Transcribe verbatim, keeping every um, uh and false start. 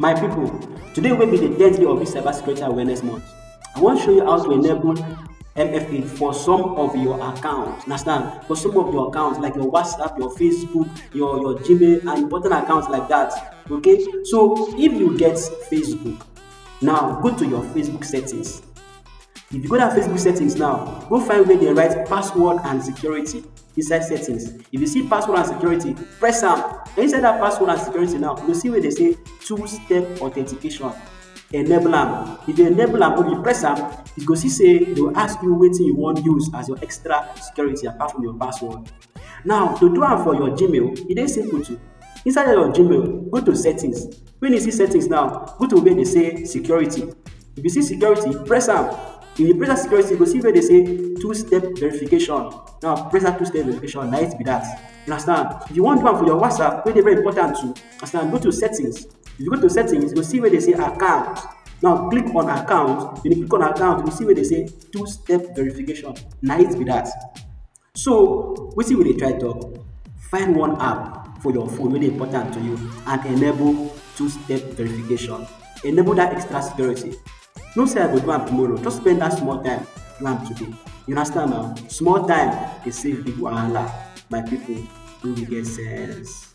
My people, today will be the tenth day of this Cybersecurity Awareness Month. I want to show you how to enable M F A for some of your accounts. Understand? For some of your accounts, like your WhatsApp, your Facebook, your, your Gmail, and important accounts like that. Okay? So if you get Facebook, now go to your Facebook settings. If you go to Facebook settings now, go find where they write password and security inside settings. If you see password and security, press am. Inside that password and security now, you see where they say two-step authentication. Enable am. If you enable am, if you press am, you go see say they will ask you wetin you wan use as your extra security apart from your password. Now, to do am for your Gmail, e dey simple too. Inside your Gmail, go to settings. When you see settings now, go to where they say security. If you see security, press am. If you press that security, you go see where they say two-step verification. Now, press that two-step verification. Na it be that. You understand? If you wan do am for your WhatsApp, wey dey very important too, understand, go to settings. If you go to settings, you go see where they say account. Now, click on account. When you click on account, you go see where they say two-step verification. Na it be that. So, wetin we dey try talk? Find one app for your phone wey dey important to you and enable two-step verification. Enable that extra security. No say I go do am tomorrow. Just spend that small time, do am today. You understand now? Small time dey save big wahala. My people, do we get sense?